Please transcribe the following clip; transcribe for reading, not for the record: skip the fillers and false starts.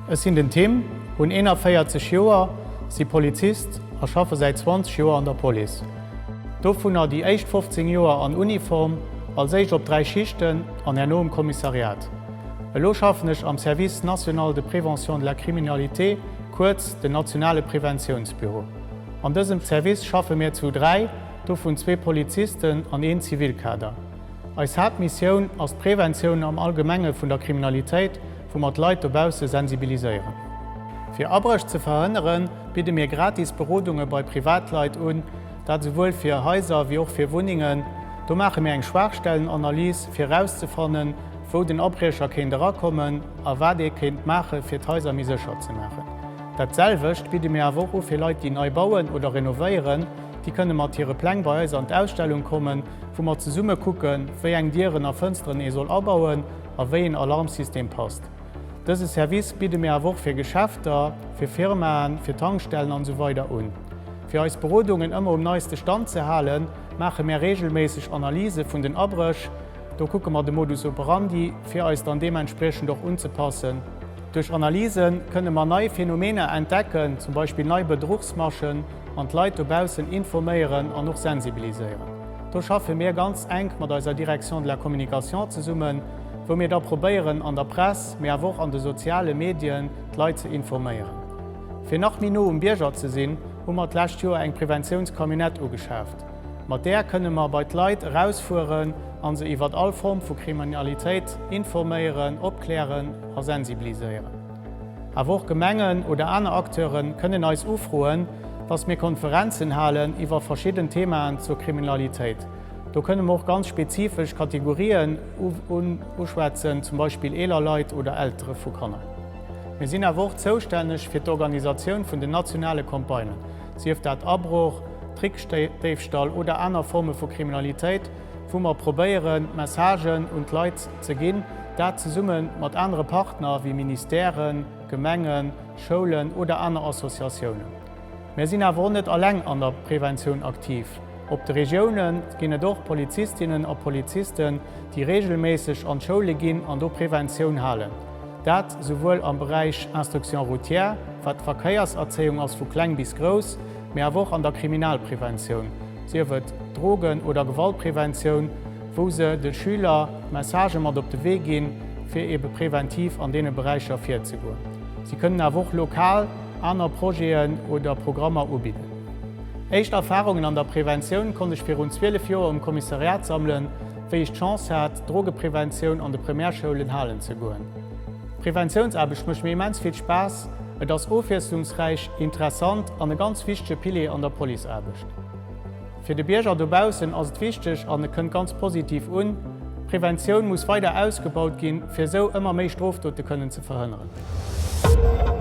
Ech sinn den Tim, hunn 41 Joer, si Polizist a schaffe säit 20 Joer an der Police. Dovunner déi éischt 15 Joer an Uniform, als éischt op 3 Schichten an herno um Kommissariat. Elo schaffen ech am Service national de prévention de la criminalité, kuerz den nationale Preventiounsbüro. An dësem Service schaffe mir zu 3, dovun zwee Polizisten an een Zivilkader. Eis Haaptmissioun ass d'Preventioun am Allgemenge vun der Kriminalitéit, wou mer d'Leit dobausse sensibiliséieren. Fir Abréch ze verhënneren, bidde mir gratis Berodunge bei Privatleit un, dat esouwuel fir Haiser wéi och fir Wunnengen. Do maache mir eng Schwaachstellenanalyse, fir erauszefannen, wou den Abriecher kéint erakommen a wat ee kéint maache fir d'Haiser méi sécher ze maachen. Dat selwecht bidde mir awer och u fir Leit, déi nei bauen oder renovéieren. Déi kënne mat hire Pläng bei eis an d'Ausstellung kommen, wou mer zesumme kucken, wéi eng Dieren a Fënsteren ee soll abauen a wéi een Alarmsystem passt. Dëse Service bidde mir awer och fir Geschäfter, fir Firmaen, fir Tankstellen an esou weider un. Fir eis Berodungen ëmmer um neiste Stand ze halen, maache mär reegelméisseg Analyse vun den Abréch. Do kucke mer de Modus operandi, fir eis dann deementspriechend och unzepassen. Duerch Analyse kënne mer nei Phänomener entdecken, zum Beispill nei Bedruchsmaschen, an d'Leit dobaussen informéieren an och sensibiliséieren. Do schaffe mir ganz enk mat eiser Direction de la communication zesummen, wou mir da probéieren an der Press, mee awer och an de soziale Medien d'Leit ze informéieren. Fir nach méi no um Bierger ze sinn, hu mer d'lescht Joer eng Preventiounscamionnette ugeschaaft. Mat där kënne mer bei d'Leit erausfueren a se iwwert all Form vu Kriminalitéit informéieren, opklären a sensibiliséieren. Awer och Gemengen oder aner Acteure kënnen eis ufroen, dass mir Konferenzen halen iwwer verschidden Themaen zur Kriminalitéit. Do kënne mer och ganz spezifesch Kategorien uschwätzen, zum Beispill eeler Leit oder Eltere vu Kanner. Mir sinn awer och zoustänneg fir d'Organisatioun vun den nationale Campagnen, sief dat Abroch, Trickdéifstall oder aner Forme vu Kriminalitéit, wou mer probéieren, Messagen un d'Leit ze ginn, dat zesumme mat anere Partner wéi Ministèren, Gemengen, Schoulen oder aner Associatiounen. Mär sinn awer och net alleng an der Preventioun aktiv. Op de Regioune ginn et och Polizistinnen a Polizisten, déi reegelméisseg an d'Schoule ginn an do Preventioun halen. Dat souwuel am Beräich Instruction routière, wat d'Verkéierserzéiung ass vu kleng bis grouss, mee awer och an der Kriminalpreventioun, sief et Drogen oder Gewaltpreventioun, wou se de Schüler Messagë mat op de Wee ginn, fir eebe preventiv an deene Beräicher virzegoen. Si kënnen awer och lokal aner Projeten oder Programmer ubidden. Éischt Erfarungen an der Preventioun konnt ech virun 12 Joer um Kommissariat sammelen, wéi ech d'Chance hat, Drogepreventioun an de Primärschoulen halen ze goen. D'Preventiounsaarbecht mécht mir immens vill Spaass, et ass ofwiesslungsräich, interessant an e ganz wichtege Pilier an der Policeaarbecht. Fir de Bierger dobaussen ass et wichteg an et kënnt ganz positiv un. D'Preventioun muss weider ausgebaut ginn, fir esou ëmmer méi Strofdote kënnen ze verhënneren.